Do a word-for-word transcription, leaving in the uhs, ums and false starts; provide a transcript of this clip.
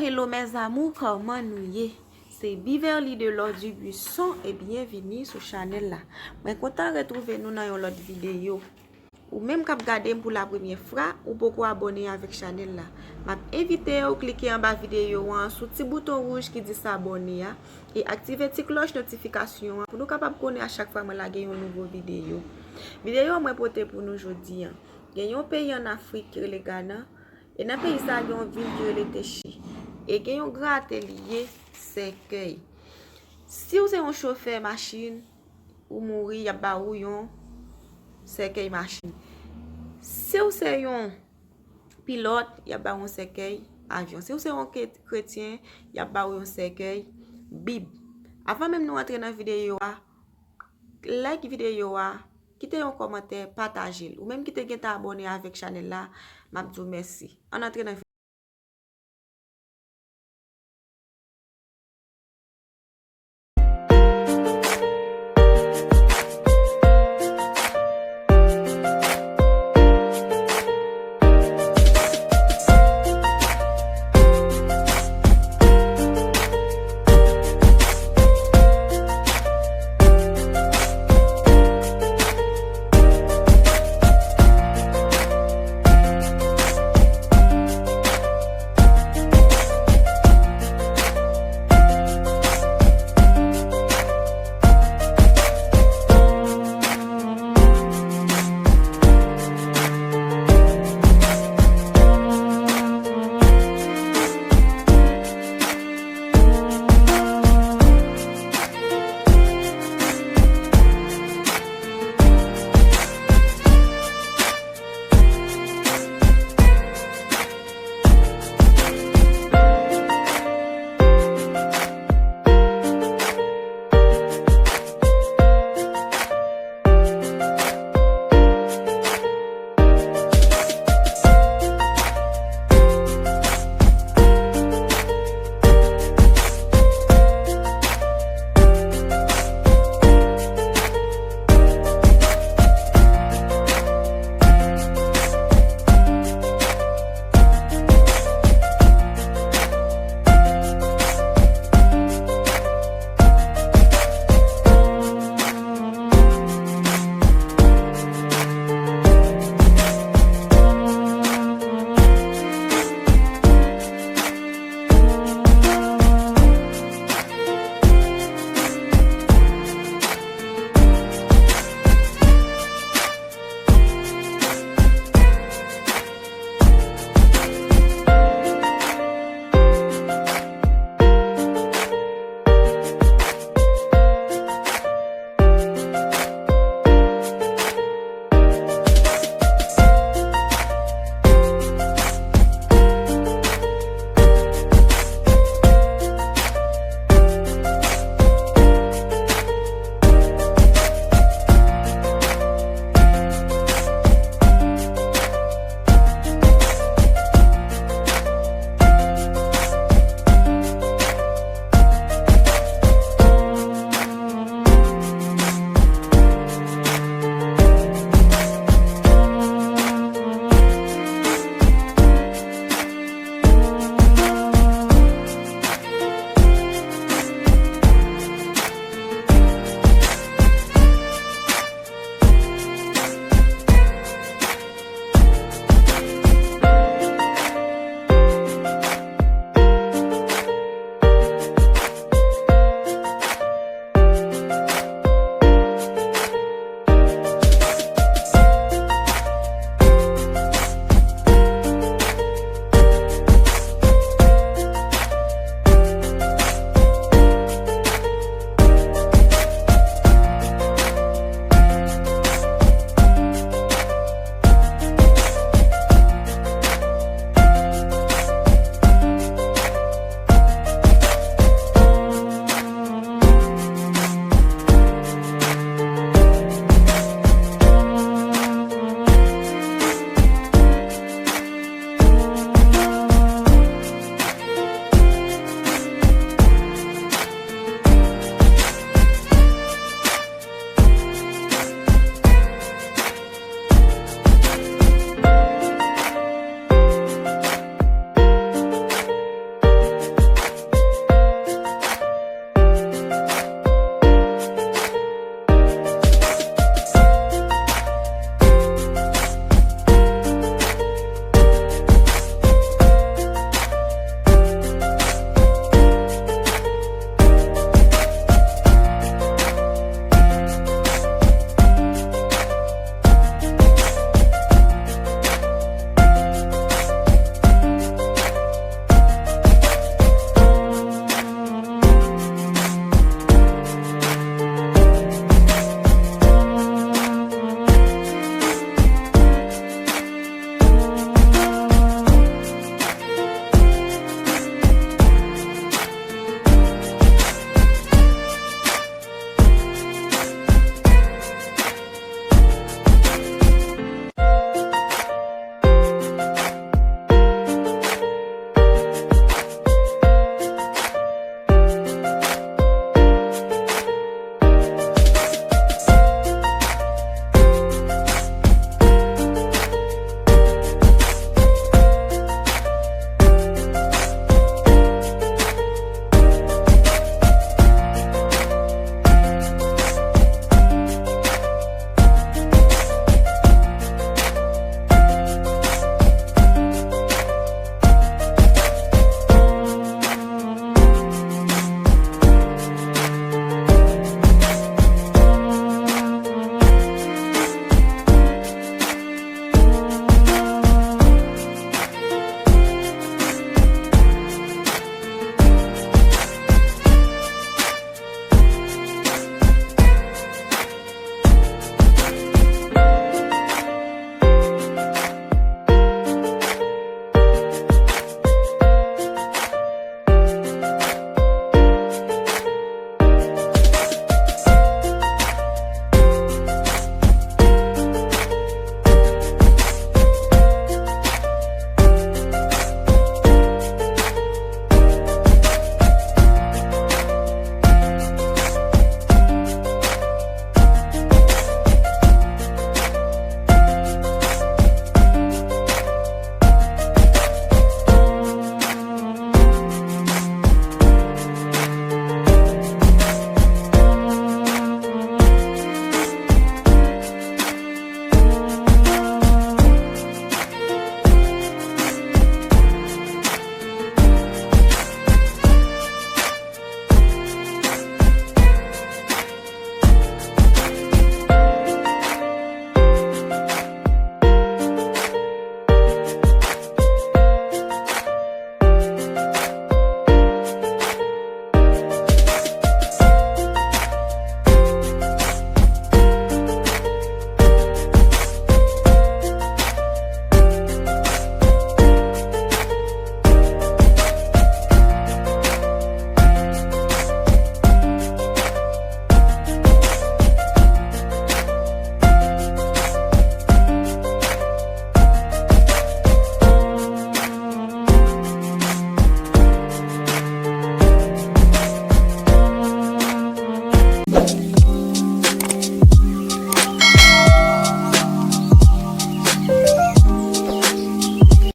Hello mes amours, kòman nou ye? Se Beverly de L'Or du Buisson e byenvini sou chanèl la. Mwen kontan retwouve nou nan yon lòt videyo. Ou menm k ap gade m pou la premyè fwa, ou poko abòne avèk chanèl la, m ap envite w klike anba videyo an sou ti bouton wouj ki di s'abonner a e aktive ti klòch notifikasyon an pou nou kapab konnen a chak fwa mwen lage yon nouvo videyo. Videyo mwen pote pou nou jodi an, gen yon peyi ann Afrik ki rele Gana, e nan peyi sa a gen yon vil ki rele Techi, e gen yon gran atelye sèkèy. Si w se yon chofè machin, ou mouri, y ap ba ou yon sèkèy machin. Si w se yon pilòt, y ap ba ou yon sèkèy avyon. Si w se yon ke- kretyen, y ap ba ou yon sèkèy Bib. Avan menm nou antre nan videyo a, like videyo a, kite yon kòmantè, pataje l. Ou menm ki te gentan abòne avèk chanèl la, m ap di w mèsi. Ann antre nan